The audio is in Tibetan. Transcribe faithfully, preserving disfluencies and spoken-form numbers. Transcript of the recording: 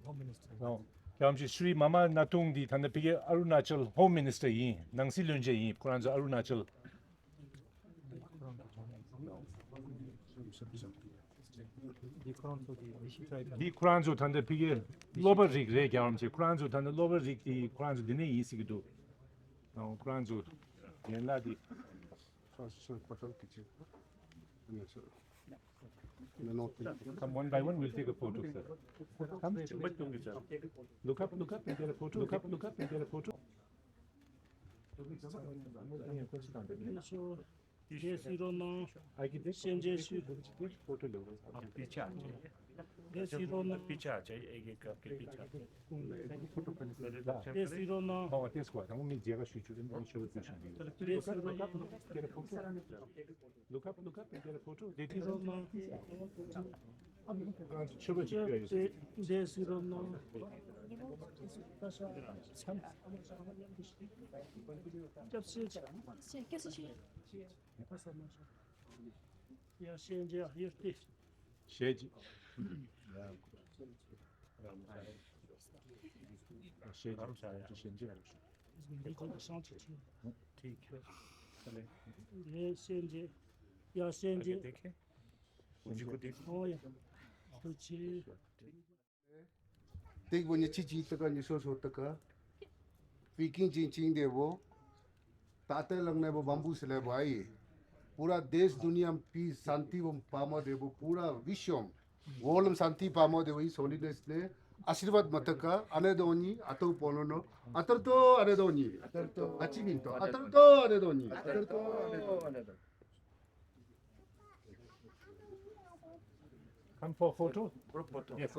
ཨོ། རྒྱལ་བ་རིན་པོ་ཆེ་ཤྲི་མ་མ་ན་ཐུང་འདི་ད་ལྟ་ཕ་གི་ཨ་རུ་ན་ཅལ་ཧོམ་མི་ནིས་ཊར་ཡིན། ནང་སྲིད་བློན་ཆེན་ཡིན། ཁོ་རང་ཚོ་ཨ་རུ་ན་ཅལ། འདི་ཁོ་རང་ཚོ་གི་ནི་ཤི་ཊ་རའིབ། འདི་ཁོ་རང་ཚོ་ད་ལྟ་ཕ་གི་སློབ་པ་རིགས་རེད། རྒྱལ་བ་རིན་པོ་ཆེ། ཁོ་རང་ཚོ་ད་ལྟ་སློབ་པ་རིགས་འདི་ཁོ་རང་ཚོ་འདི་ནས་ཡིན་ཟེར་གྱི་འདུག། ཨོ། ཁོ་རང་ཚོ་ཡན་ལག་འདི། Come one by one, we'll take a photo, sir. Come. Look up, look up and get a photo. Look up, look up and get a photo. ལགས་སོ། དེ་གཟིགས་རོགས་གནང་། I can take ཤན་ཅན་ཞུ། Photo. དེ་གཟིགས་རོགས་གནང་། དེ་གཟིགས་རོགས་གནང་། ཨོ། དེ་སྐོར་དང་མི་མཇལ་ཁ་ཞུ་རྒྱུ་རེད། མི་ཤོར་བ་དེ་བཞིན་དུ། དེ་གཟིགས་རོགས་གནང་། Look up, look up and get a photo. དེ་གཟིགས་རོགས་གནང་། ཆོས་པ་ཅིག་ཡོད་ཡོད། དེ་གཟིགས་རོགས་གནང་། སྐྱབས་སུ་མཆི། ཡ་ཤན་ཅན་ཡོད་དེ། ཤན་ཅན། ཤན་ཅན། ཤན་ཅན། འདི་ཁོ་ན་ཤང་ཅི་ཅི། ཡ་ཤན་ཅན། ཡ་ཤན་ཅན། ཨོ་ཡ། ཐུགས་རྗེ་ཆེ། देख वो नीचे चीज तक निशो सो तक। पीकिंग चिंग चिंग दे वो। ताते लगने वो बम्बू से ले भाई। पूरा देश दुनिया में पीस शांति वो पामा दे वो। पूरा विश्व में वर्ल्ड में शांति पामा दे वो। इस होलीनेस ने आशीर्वाद मत का अने दोनी अतो पोलोनो। अतर तो अने दोनी। अतर तो अच्छी मिनटो। अतर तो अने दोनी। अतर तो अने दोनी। Come for photo. Group photo. Yes.